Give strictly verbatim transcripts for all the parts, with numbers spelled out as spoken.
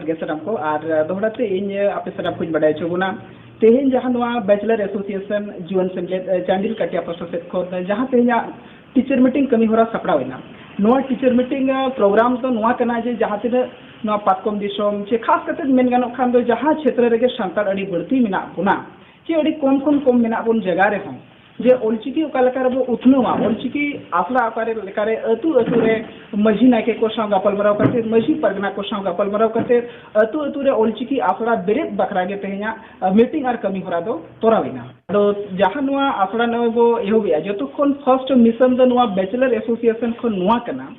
ᱜᱮ ᱥᱟᱱᱟᱢ ᱠᱚ, ᱟᱨ ᱫᱚᱦᱲᱟ ᱛᱮ ᱤᱧ ᱟᱯᱮ ᱥᱟᱱᱟᱢ ᱠᱚᱧ ᱵᱟᱰᱟᱭ ᱦᱚᱪᱚ ᱵᱚᱱᱟ, ᱛᱮᱦᱮᱧ ᱡᱟᱦᱟᱸ ᱱᱚᱣᱟ ᱵᱮᱪᱞᱟᱨ ᱮᱥᱳᱥᱤᱭᱮᱥᱚᱱ ᱡᱩᱣᱟᱹᱱ ᱥᱮᱢᱞᱮᱫ, ᱮ, ᱪᱟᱱᱰᱤᱞ ᱠᱟᱴᱤᱭᱟ ᱯᱟᱥᱴᱟ ᱥᱮᱫ ᱠᱷᱚᱱ ᱡᱟᱦᱟᱸ ᱛᱮᱦᱮᱧᱟᱜ ᱴᱤᱪᱟᱨ ᱢᱤᱴᱤᱝ ᱠᱟᱹᱢᱤ ᱦᱚᱨᱟ ᱥᱟᱯᱲᱟᱣ ᱮᱱᱟ᱾ ᱱᱚᱣᱟ ᱴᱤᱪᱟᱨ ᱢᱤᱴᱤᱝ, ᱮ, ᱯᱨᱳᱜᱨᱟᱢ ᱫᱚ ᱱᱚᱣᱟ ᱠᱟᱱᱟ ᱡᱮ ᱡᱟᱦᱟᱸ ᱛᱤᱱᱟᱹᱜ ᱱᱚᱣᱟ ᱯᱟᱛᱠᱚᱢ ᱫᱤᱥᱚᱢ ᱪᱮ ᱠᱷᱟᱥ ᱠᱟᱛᱮ ᱢᱮᱱ ᱜᱟᱱᱚᱜ ᱠᱷᱟᱱ ᱫᱚ ᱡᱟᱦᱟᱸ ᱪᱷᱮᱛᱨᱚ ᱨᱮᱜᱮ ᱥᱟᱱᱛᱟᱲ ᱟᱹᱰᱤ ᱵᱟᱹᱲᱛᱤ ᱢᱮᱱᱟᱜ ᱵᱚᱱᱟ, ᱪᱮ ᱟᱹᱰᱤ ᱠᱚᱢ ᱠᱷᱚᱱ ᱠᱚᱢ ᱢᱮᱱᱟᱜ ᱵᱚᱱ ᱡᱟᱭᱜᱟ ᱨᱮᱦᱚᱸ, ᱡᱮ ᱚᱞᱪᱤᱠᱤ ᱚᱠᱟ ᱞᱮᱠᱟ ᱨᱮᱵᱚ ᱩᱛᱱᱟᱹᱣᱟ, ᱚᱞᱪᱤᱠᱤ ᱟᱥᱲᱟ ᱚᱠᱟ ᱨᱮ ᱞᱮᱠᱟᱨᱮ ᱟᱹᱛᱩ ᱟᱹᱛᱩ ᱨᱮ ᱢᱟᱹᱡᱷᱤ ᱱᱟᱭᱠᱮ ᱠᱚ ᱥᱟᱶ ᱜᱟᱯᱟᱞᱢᱟᱨᱟᱣ ᱠᱟᱛᱮ, ᱢᱟᱹᱡᱷᱤ ᱯᱟᱨᱜᱟᱱᱟ ᱠᱚ ᱥᱟᱶ ᱜᱟᱯᱟᱞᱢᱟᱨᱟᱣ ᱠᱟᱛᱮ, ᱟᱹᱛᱩ ᱟᱹᱛᱩ ᱨᱮ ᱚᱞᱪᱤᱠᱤ ᱟᱥᱲᱟ ᱵᱮᱨᱮᱫ ᱵᱟᱠᱷᱨᱟ ᱜᱮ ᱛᱮᱦᱮᱧᱟᱜ, ᱟ, ᱢᱤᱴᱤᱝ ᱟᱨ ᱠᱟᱹᱢᱤ ᱦᱚᱨᱟ ᱫᱚ ᱛᱚᱨᱟᱣ ᱮᱱᱟ᱾ ᱟᱫᱚ ᱡᱟᱦᱟᱸ ᱱᱚᱣᱟ ᱟᱥᱲᱟ ᱱᱚᱜᱼᱚᱭ ᱵᱚ ᱮᱦᱚᱵᱮᱜᱼᱟ, ᱡᱚᱛᱚ ᱠᱷᱚᱱ ᱯᱷᱟᱥᱴ ᱢᱤᱥᱚᱱ ᱫᱚ ᱱᱚᱣᱟ ᱵᱮᱪᱞᱟᱨ ᱮᱥᱳᱥᱤᱭᱮᱥᱚᱱ ᱠᱷᱚᱱ ᱱᱚᱣᱟ ᱠᱟᱱᱟ,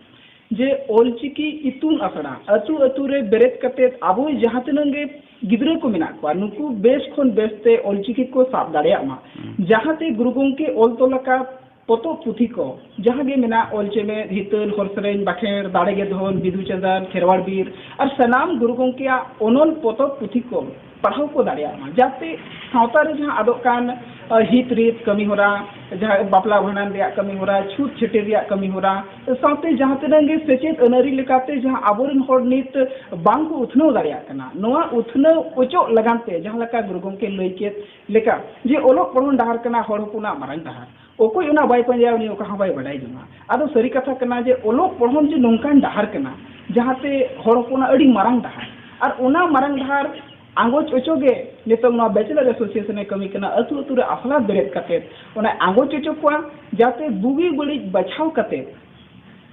ᱡᱮ ᱚᱞᱪᱤᱠᱤ ᱤᱛᱩᱱ ᱟᱥᱲᱟ ᱟᱹᱛᱩ ᱟᱹᱛᱩ ᱨᱮ ᱵᱮᱨᱮᱫ ᱠᱟᱛᱮ ᱟᱵᱚ ᱡᱟᱦᱟᱸ ᱛᱤᱱᱟᱹᱜ ᱜᱮ ᱜᱤᱫᱽᱨᱟᱹ ᱠᱚ ᱢᱮᱱᱟᱜ ᱠᱚᱣᱟ, ᱱᱩᱠᱩ ᱵᱮᱥ ᱠᱷᱚᱱ ᱵᱮᱥ ᱛᱮ ᱚᱞᱪᱤᱠᱤ ᱠᱚ ᱥᱟᱵ ᱫᱟᱲᱮᱭᱟᱜ ᱢᱟ, ᱡᱟᱦᱟᱸᱛᱮ ᱜᱩᱨᱩ ᱜᱚᱢᱠᱮ ᱚᱞ ᱛᱚᱞ ᱟᱠᱟᱫ ᱯᱚᱛᱚᱵ ᱯᱩᱛᱷᱤ ᱠᱚ ᱡᱟᱦᱟᱸ ᱜᱮ ᱢᱮᱱᱟᱜ, ᱚᱞ ᱪᱮᱢᱮᱫ, ᱦᱤᱛᱟᱹᱞ, ᱦᱚᱲ ᱥᱮᱨᱮᱧ, ᱵᱟᱠᱷᱮᱲ, ᱫᱟᱲᱮ ᱜᱮ ᱫᱷᱚᱱ, ᱵᱤᱫᱩ ᱪᱟᱸᱫᱟᱱ, ᱠᱷᱮᱨᱣᱟᱲ ᱵᱤᱨ, ᱟᱨ ᱥᱟᱱᱟᱢ ᱜᱩᱨᱩ ᱜᱚᱢᱠᱮᱭᱟᱜ ᱚᱱᱚᱞ ᱯᱚᱛᱚᱵ ᱯᱩᱛᱷᱤ ᱠᱚ ᱯᱟᱲᱦᱟᱣ ᱠᱚ ᱫᱟᱲᱮᱭᱟᱜ ᱢᱟ, ᱡᱟᱛᱮ ᱥᱟᱶᱛᱟ ᱨᱮ ᱡᱟᱦᱟᱸ ᱟᱫᱚᱜ ᱠᱟᱱ, ᱟ, ᱦᱤᱛ ᱨᱤᱛ ᱠᱟᱹᱢᱤ ᱦᱚᱨᱟ, ᱡᱟᱦᱟᱸ ᱵᱟᱯᱞᱟ ᱵᱷᱟᱸᱰᱟᱱ ᱨᱮᱭᱟᱜ ᱠᱟᱹᱢᱤ ᱦᱚᱨᱟ, ᱪᱷᱩᱛ ᱪᱷᱟᱹᱴᱭᱟᱹᱨ ᱨᱮᱭᱟᱜ ᱠᱟᱹᱢᱤ ᱦᱚᱨᱟ, ᱥᱟᱶᱛᱮ ᱡᱟᱦᱟᱸ ᱛᱤᱱᱟᱹᱜ ᱜᱮ ᱥᱮᱪᱮᱫ ᱟᱹᱱ ᱟᱹᱨᱤ ᱞᱮᱠᱟᱛᱮ ᱡᱟᱦᱟᱸ ᱟᱵᱚᱨᱮᱱ ᱦᱚᱲ ᱱᱤᱛ ᱵᱟᱝ ᱠᱚ ᱩᱛᱱᱟᱹᱣ ᱫᱟᱲᱮᱭᱟᱜ ᱠᱟᱱᱟ, ᱱᱚᱣᱟ ᱩᱛᱱᱟᱹᱣ ᱚᱪᱚᱜ ᱞᱟᱹᱜᱤᱫ ᱛᱮ ᱡᱟᱦᱟᱸ ᱞᱮᱠᱟ ᱜᱩᱨᱩ ᱜᱚᱢᱠᱮ ᱞᱟᱹᱭ ᱠᱮᱫ ᱞᱮᱠᱟ ᱡᱮ ᱚᱞᱚᱜ ᱯᱚᱲᱦᱚᱱ ᱰᱟᱦᱟᱨ ᱠᱟᱱᱟ ᱦᱚᱲ ᱦᱚᱯᱚᱱᱟᱜ ᱢᱟᱨᱟᱝ ᱰᱟᱦᱟᱨ᱾ ᱚᱠᱚᱭ ᱚᱱᱟ ᱵᱟᱭ ᱯᱟᱸᱡᱟᱭᱟ, ᱩᱱᱤ ᱚᱠᱟ ᱦᱚᱸ ᱵᱟᱭ ᱵᱟᱰᱟᱭ ᱡᱚᱝᱟ᱾ ᱟᱫᱚ ᱥᱟᱹᱨᱤ ᱠᱟᱛᱷᱟ ᱠᱟᱱᱟ ᱡᱮ ᱚᱞᱚᱜ ᱯᱚᱲᱦᱚᱱ ᱡᱮ ᱱᱚᱝᱠᱟᱱ ᱰᱟᱦᱟᱨ ᱠᱟᱱᱟ, ᱡᱟᱦᱟᱸᱛᱮ ᱦᱚᱲ ᱦᱚᱯᱚᱱᱟᱜ ᱟᱹᱰᱤ ᱢᱟᱨᱟᱝ ᱰᱟᱦᱟᱨ, ᱟᱨ ᱚᱱᱟ ᱢᱟᱨᱟᱝ ᱰᱟᱦᱟᱨ ᱟᱸᱜᱚᱪ ᱚᱪᱚ ᱜᱮ ᱱᱤᱛᱚᱝ ᱱᱚᱣᱟ ᱵᱮᱪᱞᱟᱨ ᱮᱥᱳᱥᱤᱭᱮᱥᱚᱱ ᱮ ᱠᱟᱹᱢᱤ ᱠᱟᱱᱟ, ᱟᱹᱛᱩ ᱟᱹᱛᱩ ᱨᱮ ᱟᱥᱲᱟ ᱵᱮᱨᱮᱫ ᱠᱟᱛᱮ ᱚᱱᱟ ᱟᱸᱜᱚᱪ ᱚᱪᱚ ᱠᱚᱣᱟ, ᱡᱟᱛᱮ ᱵᱩᱜᱤ ᱵᱟᱹᱲᱤᱡ ᱵᱟᱪᱷᱟᱣ ᱠᱟᱛᱮ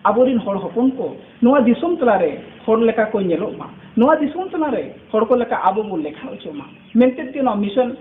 ᱟᱵᱚᱨᱮᱱ ᱦᱚᱲ ᱦᱚᱯᱚᱱ ᱠᱚ ᱱᱚᱣᱟ ᱫᱤᱥᱚᱢ ᱛᱟᱞᱟᱨᱮ ᱦᱚᱲ ᱞᱮᱠᱟ ᱠᱚ ᱧᱮᱞᱚᱜ ᱢᱟ, ᱱᱚᱣᱟ ᱫᱤᱥᱚᱢ ᱛᱟᱞᱟᱨᱮ ᱦᱚᱲ ᱠᱚ ᱞᱮᱠᱟ ᱟᱵᱚ ᱵᱚᱱ ᱞᱮᱠᱷᱟ ᱚᱪᱚᱜ ᱢᱟ ᱢᱮᱱᱛᱮ ᱜᱮ ᱱᱚᱣᱟ ᱢᱤᱥᱚᱱ